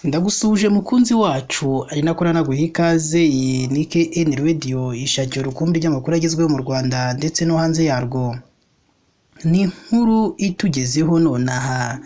Ndagusuje mukunzi wacu ari nako nanaguha ikaze. Iyi ni KN Radio, ishakiro rukumbi ry'amakuru agezweho mu Rwanda ndetse no hanze yarwo. Ni inkuru itugezeho nonaha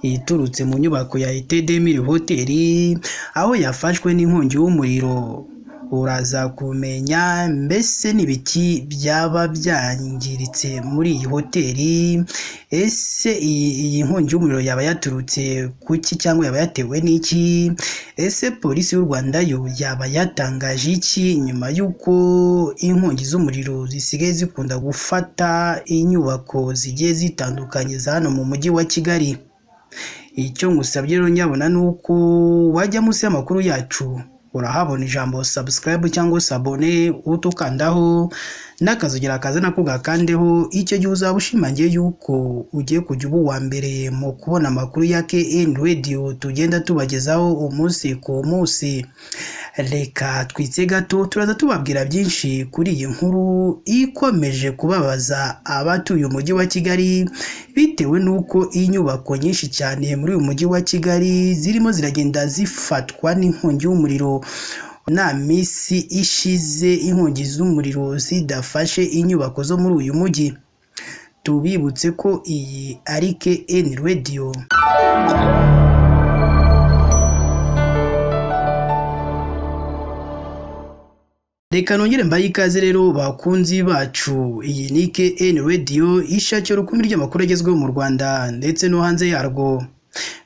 iturutse mu nyubako ya Etedemiri Hoteli, aho yafashwe n'inkongi y'umuriro. Uraza kumenya mbese n'ibiki byaba byangiritse muri iyi hoteli, ese iyi nkongi y'umuriro yaba yaturutse kuki cyangwa yaba yatewe n'iki? Ese polisi y'u Rwanda yo yaba yatangaje iki nyuma y'uko inkongi z'umuriro zisigaye zikunda gufata inyubako zigiye zitandukanye za hano mu mujyi wa Kigali? Icyo ngusabye rero nyabona ni uko wajya munsi y'amakuru yacu, urahabona ijambo subscribe cyangwa s'abonner, utukandaho n'akazogera kaza nako gakandeho. Icyo gihe uzaba ushimangiye yuko ugiye kujya uba uwa mbere mu kubona amakuru ya KN Radio tugenda tubagezaho umunsi ku munsi. Reka twitse gato, turaza tubabwira byinshi kuri iyi nkuru ikomeje kubabaza abatuye umujyi wa Kigali, bitewe n'uko inyubako nyinshi cyane muri uyu mujyi wa Kigali zirimo ziragenda zifatwa n'inkongi y'umuriro. Nta minsi ishize inkongi z'umuriro zidafashe inyubako zo muri uyu mujyi. Tubibutse ko iyi ari KN Radio. Reka nongere mbaye ikaze rero bakunzi bacu. Iyi ni KN Radio, ishakiro rukumbi ry'amakuru agezweho mu Rwanda ndetse no hanze yarwo.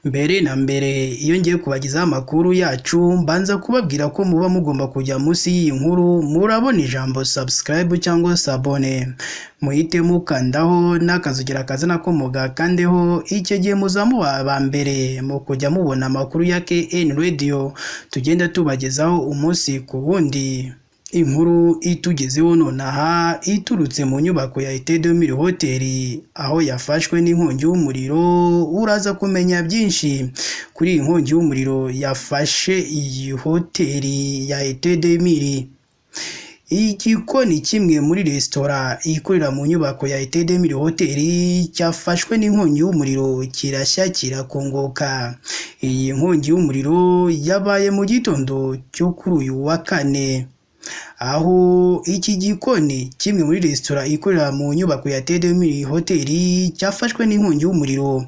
Mbere na mbere iyo ngiye kubagezaho amakuru yacu, mbanza kubabwira ko muba mugomba kujya munsi y'iyi nkuru, murabona ijambo subscribe cyangwa s'abonner, muhite mukandaho n'akazogera kaza nako mugakandeho. Icyo gihe muzamuba aba mbere mu kujya mubona amakuru ya KN Radio tugenda tubagezaho umunsi ku wundi. Inkuru itugezeho nonaha iturutse mu nyubako ya Etedemiri Hoteli, aho yafashwe n'inkongi y'umuriro. Uraza kumenya byinshi kuri iyi nkongi y'umuriro yafashe iyi hoteli ya Etedemiri. Igikoni kimwe muri resitora ikorera mu nyubako ya Etedemiri Hoteli cyafashwe n'inkongi y'umuriro kirashya kirakongoka. Iyi nkongi y'umuriro yabaye mu gitondo cyo kuri uyu wa kane, aho iki gikoni kimwe muri resitora ikorera mu nyubako ya Etedemiri Hoteli cyafashwe n'inkongi y'umuriro.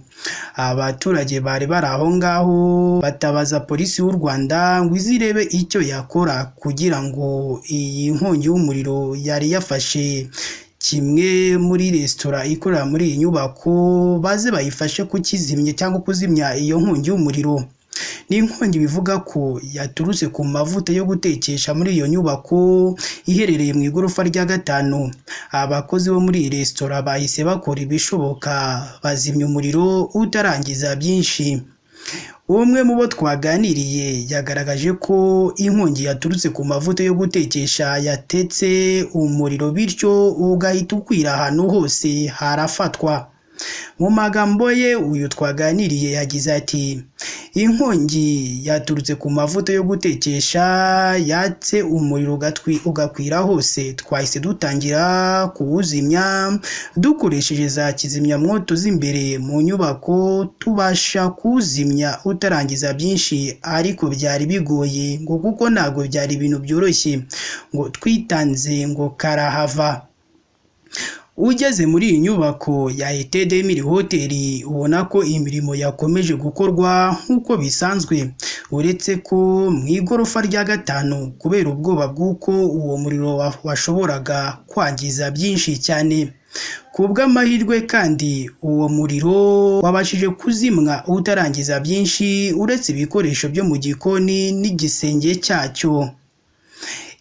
Abaturage bari bari aho ngaho batabaza polisi y'u Rwanda ngo izirebe icyo yakora kugira ngo iyi nkongi y'umuriro yari yafashe kimwe muri resitora ikorera muri iyi nyubako baze bayifashe kukizimya cyangwa kuzimya iyo nkongi y'umuriro. Ni inkongi bivuga ko yaturutse ku mavuta yo gutekesha muri iyo nyubako iherereye mu igorofa rya gatanu. Abakozi bo muri iyi resitora bahise bakora ibishoboka bazimya umuriro utarangiza byinshi. Umwe mu bo twaganiriye yagaragaje ko inkongi yaturutse ku mavuta yo gutekesha yatetse umuriro, bityo ugahita ukwira ahantu hose harafatwa. Mu magambo ye uyu twaganiriye yagize ati: inkongi yaturutse ku mavuta yo gutekesha yatse umuriro ugakwira hose, twahise dutangira kuwuzimya dukoresheje za kizimyamwoto z'imbere mu nyubako, tubasha kuwuzimya utarangiza byinshi, ariko byari bigoye ngo kuko ntabwo byari ibintu byoroshye, ngo twitanze ngo karahava. Ugeze muri iyi nyubako ya Etedemiri Hoteli ubona ko imirimo yakomeje gukorwa nk'uko bisanzwe, uretse ko mu igorofa rya gatanu kubera ubwoba bw'uko uwo muriro washoboraga kwangiza byinshi cyane. Ku bw'amahirwe kandi uwo muriro wabashije kuzimwa utarangiza byinshi, uretse ibikoresho byo mu gikoni n'igisenge cyacyo.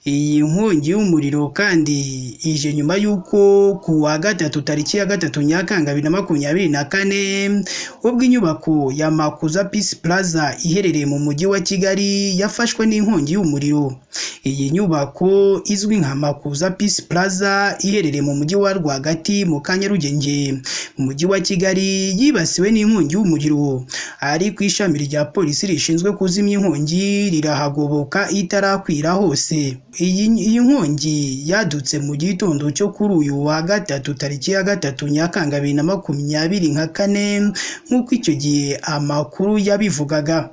Iyi nkongi y'umuriro kandi ije nyuma y'uko ku wa gatatu tariki ya 3 Nyakanga 2024, ubwo inyubako ya Makuza Peace Plaza iherereye mu mujyi wa Kigali yafashwe n'inkongi y'umuriro. Iyi nyubako izwi nka Makuza Peace Plaza iherereye mu mujyi wa Rwagati mu Kanyarugenge mu mujyi wa Kigali yibasiwe n'inkongi y'umuriro, ariko ishami rya polisi rishinzwe kuzimya inkongi rirahagoboka itarakwira hose. Iyi nkongi yadutse mu gitondo cyo kuri uyu wa gatatu tariki ya 3 Nyakanga 2024 nk'uko icyo gihe amakuru yabivugaga.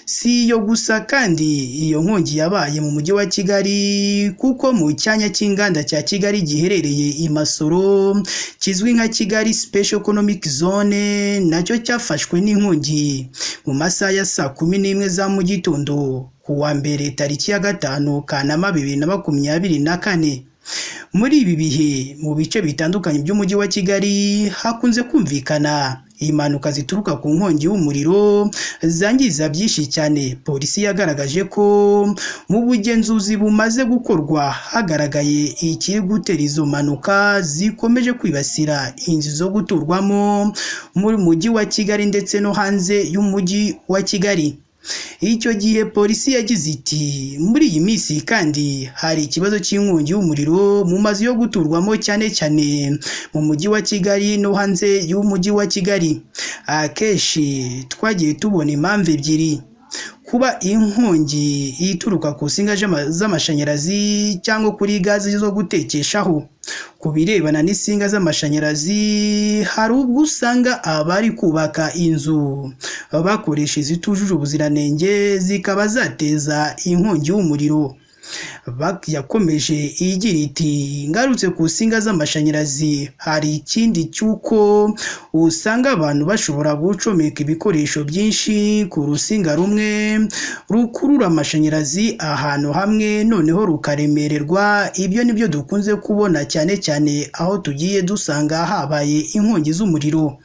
Si iyo gusa kandi iyo nkongi yabaye mu mujyi wa Kigali, kuko mu cyanya cy'inganda cya Kigali giherereye i Masoro kizwi nka Kigali Special Economic Zone nacyo cyafashwe n'inkongi mu masaha ya saa 11 za mu gitondo ku wa mbere tariki ya 5 Kanama 2024. Muri ibi bihe mu bice bitandukanye by'umujyi wa Kigali hakunze kumvikana impanuka zituruka ku nkongi y'umuriro zangiza byinshi cyane. Polisi yagaragaje ko mu bugenzuzi bumaze gukorwa hagaragaye ikiri gutera izo mpanuka zikomeje kwibasira inzu zo guturwamo mu mujyi wa Kigali ndetse no hanze y'umujyi wa Kigali. Icyo gihe polisi yagize iti: "Muri iyi minsi kandi hari ikibazo cy'inkongi y'umuriro mu mazu yo guturwamo cyane cyane mu mujyi wa Kigali no hanze y'umujyi wa Kigali. Akenshi twagiye tubona impamvu ebyiri: kuba inkongi ituruka ku nsinga z'amashanyarazi cyangwa kuri gazi zo gutekeshaho. Ku birebana n'insinga z'amashanyarazi, hari ubwo usanga abari kubaka inzu bakoresha izitujuje ubuziranenge zikaba zateza inkongi y'umuriro." Yakomeje igira iti: "Ngarutse ku nsinga z'amashanyarazi, hari ikindi cy'uko usanga abantu bashobora gucomeka ibikoresho byinshi ku rusinga rumwe rukurura amashanyarazi ahantu hamwe, noneho rukaremererwa. Ibyo nibyo dukunze kubona cyane cyane aho tugiye dusanga habaye inkongi z'umuriro."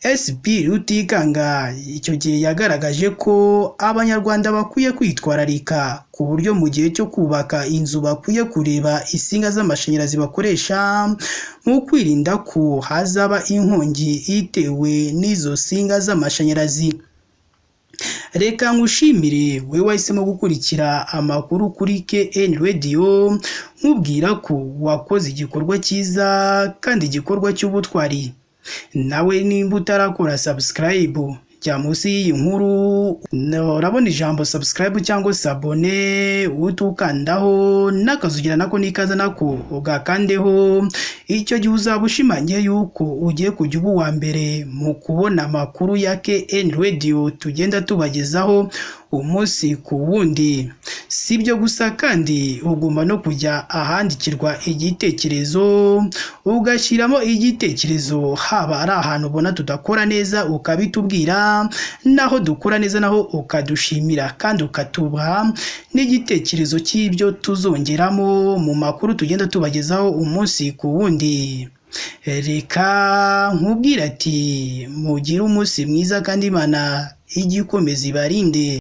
SP Rutikanga icyo gihe yagaragaje ko Abanyarwanda bakwiye kwitwararika ku buryo mu gihe cyo kubaka inzu bakwiye kureba insinga z'amashanyarazi bakoresha mu kwirinda ko hazaba inkongi itewe n'izo nsinga z'amashanyarazi. Reka nkushimire we wahisemo gukurikira amakuru kuri KN Radio, nkubwira ko wakoze igikorwa cyiza kandi igikorwa cy'ubutwari. Nawe nimba utarakora subscribe, jya munsi y'iyi nkuru urabona ijambo subscribe cyangwa s'abonner, utukandaho n'akazugira nako n'ikaza nako ugakandeho. Icyo gihe uzaba ushimangiye yuko ugiye kujya uba uwa mbere mu kubona amakuru ya KN Radio tugenda tubagezaho umunsi ku wundi. Si ibyo gusa kandi ugomba no kujya ahandikirwa igitekerezo ugashyiramo igitekerezo, haba ari ahantu ubona tudakora neza ukabitubwira, naho dukora neza naho ukadushimira kandi ukatubaha n'igitekerezo cy'ibyo tuzongeramo mu makuru tugenda tubagezaho umunsi ku wundi. Reka nkubwire ati mugire umunsi mwiza kandi Imana ijye ikomeza ibarinde.